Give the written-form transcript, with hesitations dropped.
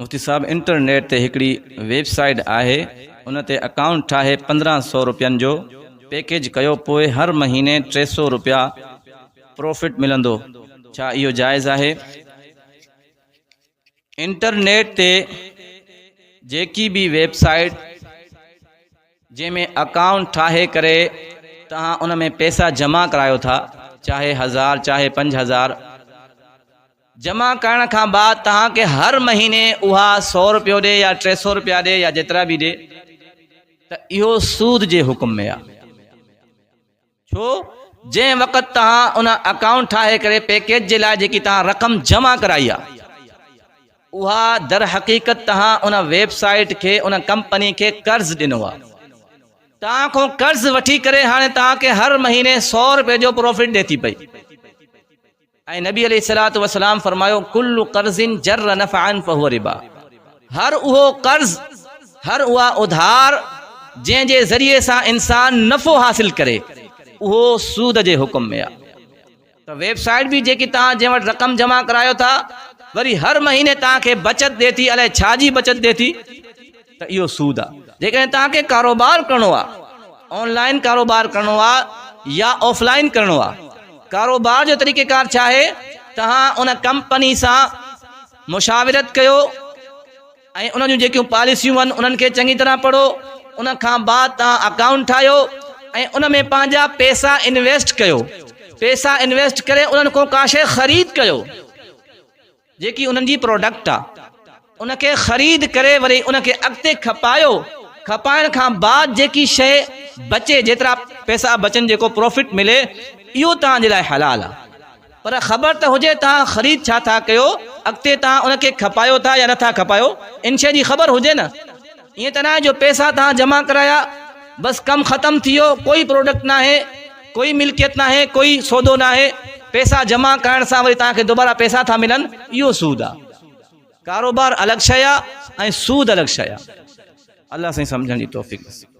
مفتي صاحب انٽرنيٽ تي هڪڙي ويب سائيٽ آهي ان تي اڪائونٽ ٺاهي 1500 روپين جو پيڪيج ڪيو پوء هر مهيني 300 روپيا پروفٽ ملندو ڇا اهو جائز آهي؟ انٽرنيٽ تي جيڪي به ويب سائيٽ جنهن ۾ اڪائونٽ ٺاهي ڪري توهان ان ۾ پيسا جمع ڪرايو ٿا چاهي هزار چاهي 5000 جمع ڪرڻ کان بعد توهان کي هر مهيني اها سو روپيو ڏي يا 300 روپيا ڏي يا جيترا به ڏي ته اهو سود جي حڪم ۾ آهي. ڇو جنهن وقت توهان ان اڪائونٽ ٺاهي ڪري پيڪيج جي لاء جيڪي توهان رقم جمع ڪرائي آهي اها درحقيقت توهان ان ويب سائيٽ کي ان ڪمپني کي قرض ڏنو آهي. توهان کان قرض وٺي ڪري هاڻي توهان کي هر مهيني سو روپئي جو پروفٽ ڏي ٿي پئي. ۽ نبي عليه الصلوة والسلام فرمايو، ڪل قرض جر نفعا فهو ربا، هر اهو قرض، هر اها اڌار جنهن جي ذريعي سان انسان نفعو حاصل ڪري، اهو سود جي حڪم ۾ آهي. ته ويب سائيٽ به جيڪي توهان جنهن وٽ رقم جمع ڪرايو ٿا، وري هر مهيني توهان کي بچت ڏي ٿي، الائي ڇا جي بچت ڏي ٿي، ته اهو سود آهي. جيڪڏهن توهان کي ڪاروبار ڪرڻو آهي، آن لائين ڪاروبار ڪرڻو آهي يا آف لائين ڪرڻو آهي، ڪاروبار جو طريقه ڪار ڇا آهي؟ توهان ان ڪمپني سان مشاورت ڪيو ۽ ان جون جيڪيون پاليسيون آهن انهن کي چڱي طرح پڙهو، ان کان بعد توهان اڪائونٽ ٺاهيو ۽ ان ۾ پنهنجا پئسا انويسٽ ڪيو، پئسا انويسٽ ڪري انهن کان ڪا شيء خريد ڪيو. جيڪي انهن جي پراڊڪٽ آ ان کي خريد ڪري وري ان کي اڳتي کپايو، کپائڻ کان بعد جيڪي شيء بچي جيترا پئسا بچن جيڪو پروفٽ ملي اهو توهان جي لاء حلال آ پر خبر ته هجي توهان خريد ڇا ٿا ڪيو اڳتي توهان ان کي کپايو ٿا يا نٿا کپايو ان شيء جي خبر هجي نه ائين ته ناهي جو پئسا توهان جمع ڪرايا بس ڪم ختم ٿي ويو ڪوئي پروڊڪٽ ناهي ڪوئي ملڪيت ناهي ڪوئي سودو ناهي پئسا جمع ڪرڻ سان وري توهان کي دوباره پئسا ٿا ملن اهو سود آ ڪاروبار الڳ شيء آ ۽ سود الڳ شيء آ الله سائين سمجهڻ جي توفيق نصيب.